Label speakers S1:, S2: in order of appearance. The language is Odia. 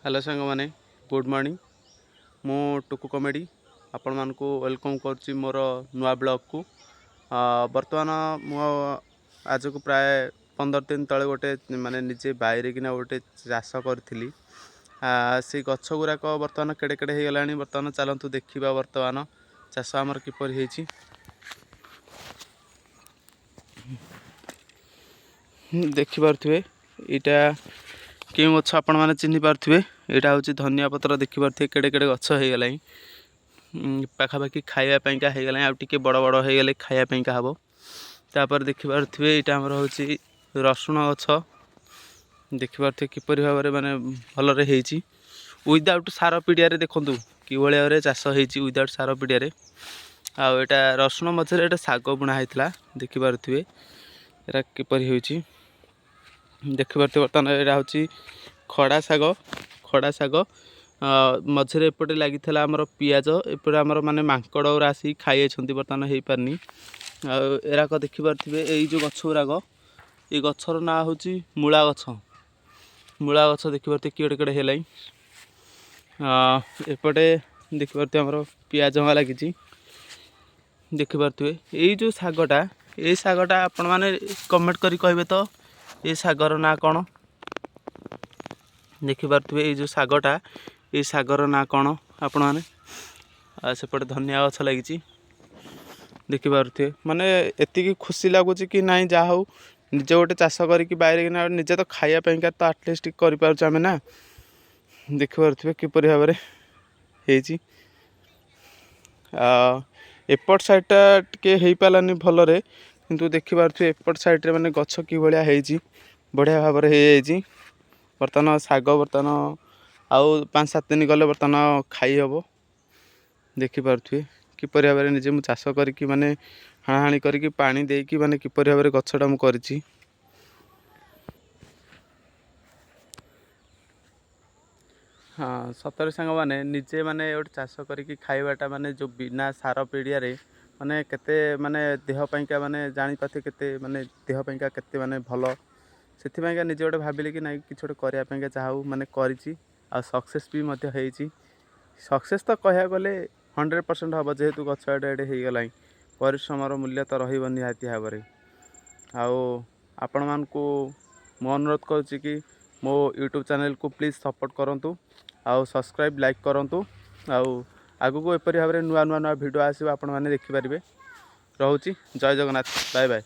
S1: ହ୍ୟାଲୋ ସାଙ୍ଗମାନେ, ଗୁଡ଼୍ ମର୍ଣ୍ଣିଂ। ମୁଁ ଟୁକୁ କମେଡ଼ି ଆପଣମାନଙ୍କୁ welcome କରୁଛି ମୋର ନୂଆ ବ୍ଲଗ୍କୁ। ବର୍ତ୍ତମାନ ମୁଁ ଆଜକୁ ପ୍ରାୟ 15 ଦିନ ତଳେ ଗୋଟେ ମାନେ ନିଜେ ବାଇରେ କିନା ଗୋଟେ ଚାଷ କରିଥିଲି। ସେଇ ଗଛ ଗୁଡ଼ାକ ବର୍ତ୍ତମାନ କେଡ଼େ କେଡ଼େ ହେଇଗଲାଣି। ବର୍ତ୍ତମାନ ଚାଲନ୍ତୁ ଦେଖିବା ବର୍ତ୍ତମାନ ଚାଷ ଆମର କିପରି ହେଇଛି। ଦେଖିପାରୁଥିବେ, ଏଇଟା କେଉଁ ଗଛ ଆପଣମାନେ ଚିହ୍ନି ପାରୁଥିବେ। ଏଇଟା ହେଉଛି ଧନିଆ ପତ୍ର। ଦେଖିପାରୁଥିବେ, କେଡ଼େ କେଡ଼େ ଗଛ ହେଇଗଲାଣି, ପାଖାପାଖି ଖାଇବା ପାଇଁକା ହେଇଗଲାଣି। ଆଉ ଟିକେ ବଡ଼ ବଡ଼ ହେଇଗଲେ ଖାଇବା ପାଇଁକା ହେବ। ତାପରେ ଦେଖିପାରୁଥିବେ, ଏଇଟା ଆମର ହେଉଛି ରସୁଣ ଗଛ। ଦେଖିପାରୁଥିବେ କିପରି ଭାବରେ ମାନେ ଭଲରେ ହେଇଛି ୱିଦାଉଟ୍ ସାର ପିଡ଼ିଆରେ। ଦେଖନ୍ତୁ କିଭଳି ଭାବରେ ଚାଷ ହେଇଛି ୱିଦାଉଟ୍ ସାର ପିଡ଼ିଆରେ। ଆଉ ଏଇଟା ରସୁଣ ମଝିରେ ଏଇଟା ଶାଗ ବୁଣା ହେଇଥିଲା। ଦେଖିପାରୁଥିବେ ଏଇଟା କିପରି ହୋଇଛି। ଦେଖିପାରୁଥିବେ, ବର୍ତ୍ତମାନ ଏଇଟା ହେଉଛି ଖଡ଼ା ଶାଗ। ଖଡ଼ା ଶାଗ ମଝିରେ ଏପଟେ ଲାଗିଥିଲା ଆମର ପିଆଜ। ଏପଟେ ଆମର ମାନେ ମାଙ୍କଡ଼ ଗୁରା ଆସିକି ଖାଇଯାଇଛନ୍ତି, ବର୍ତ୍ତମାନ ହେଇପାରିନି। ଆଉ ଏରାକ ଦେଖିପାରୁଥିବେ, ଏଇ ଯେଉଁ ଗଛ ଗୁରାକ, ଏଇ ଗଛର ନାଁ ହେଉଛି ମୂଳା ଗଛ। ମୂଳା ଗଛ ଦେଖିପାରୁଥିବେ କେଡ଼େ କେଡ଼େ ହେଲାଣି। ଏପଟେ ଦେଖିପାରୁଥିବେ ଆମର ପିଆଜ ଲାଗିଛି। ଦେଖିପାରୁଥିବେ, ଏଇ ଯେଉଁ ଶାଗଟା, ଏଇ ଶାଗଟା ଆପଣମାନେ କମେଣ୍ଟ କରି କହିବେ ତ, ଏ ଶାଗର ନାଁ କ'ଣ? ଦେଖିପାରୁଥିବେ, ଏଇ ଯେଉଁ ଶାଗଟା, ଏଇ ଶାଗର ନାଁ କ'ଣ ଆପଣମାନେ? ଆଉ ସେପଟେ ଧନିଆ ଗଛ ଲାଗିଛି। ଦେଖିପାରୁଥିବେ, ମାନେ ଏତିକି ଖୁସି ଲାଗୁଛି କି ନାଇଁ, ଯାହା ହଉ ନିଜେ ଗୋଟେ ଚାଷ କରିକି ବାଇରେ କିନା ନିଜେ ତ ଖାଇବା ପାଇଁକା ତ ଆଟଲିଷ୍ଟ କରିପାରୁଛୁ ଆମେ ନା। ଦେଖିପାରୁଥିବେ କିପରି ଭାବରେ ହେଇଛି। ଏପଟ ସାଇଡ଼୍ଟା ଟିକେ ହେଇପାରିଲାନି ଭଲରେ, କିନ୍ତୁ ଦେଖିପାରୁଥିବେ ଏପଟ ସାଇଡ଼୍ରେ ମାନେ ଗଛ କିଭଳିଆ ହେଇଛି, ବଢ଼ିଆ ଭାବରେ ହେଇଯାଇଛି। ବର୍ତ୍ତମାନ ଶାଗ ବର୍ତ୍ତମାନ ଆଉ 5-7 ଦିନ ଗଲେ ବର୍ତ୍ତମାନ ଖାଇ ହେବ। ଦେଖିପାରୁଥିବେ କିପରି ଭାବରେ ନିଜେ ମୁଁ ଚାଷ କରିକି, ମାନେ ହାଣାହାଣି କରିକି, ପାଣି ଦେଇକି, ମାନେ କିପରି ଭାବରେ ଗଛଟା ମୁଁ କରିଛି। ହଁ, ସତରେ ସାଙ୍ଗମାନେ, ନିଜେ ମାନେ ଗୋଟେ ଚାଷ କରିକି ଖାଇବାଟା, ମାନେ ଯେଉଁ ବିନା ସାର ପିଡ଼ିଆରେ, ମାନେ କେତେ ମାନେ ଦେହ ପାଇଁକା, ମାନେ ଜାଣିପାରୁଥିବେ କେତେ ମାନେ ଦେହ ପାଇଁକା କେତେ ମାନେ ଭଲ। ସେଥିପାଇଁକା ନିଜେ ଗୋଟେ ଭାବିଲି କି ନାଇଁ, କିଛି ଗୋଟେ କରିବା ପାଇଁକା, ଯାହା ହଉ ମାନେ କରିଛି ଆଉ ସକ୍ସେସ୍ ବି ମଧ୍ୟ ହେଇଛି। ସକ୍ସେସ୍ ତ କହିବାକୁ ଗଲେ 100% ହେବ, ଯେହେତୁ ଗଛ ଏଡ଼େ ଏଡ଼େ ହେଇଗଲାଣି। ପରିଶ୍ରମର ମୂଲ୍ୟ ତ ରହିବ ନିହାତି ଭାବରେ। ଆଉ ଆପଣମାନଙ୍କୁ ମୁଁ ଅନୁରୋଧ କରୁଛି କି ମୋ ୟୁଟ୍ୟୁବ୍ ଚ୍ୟାନେଲ୍କୁ ପ୍ଲିଜ୍ ସପୋର୍ଟ କରନ୍ତୁ ଆଉ ସବସ୍କ୍ରାଇବ୍, ଲାଇକ୍ କରନ୍ତୁ। ଆଉ ଆଗକୁ ଏପରି ଭାବରେ ନୂଆ ନୂଆ ନୂଆ ଭିଡ଼ିଓ ଆସିବ, ଆପଣମାନେ ଦେଖିପାରିବେ। ରହୁଛି, ଜୟ ଜଗନ୍ନାଥ, ବାଏ ବାଏ।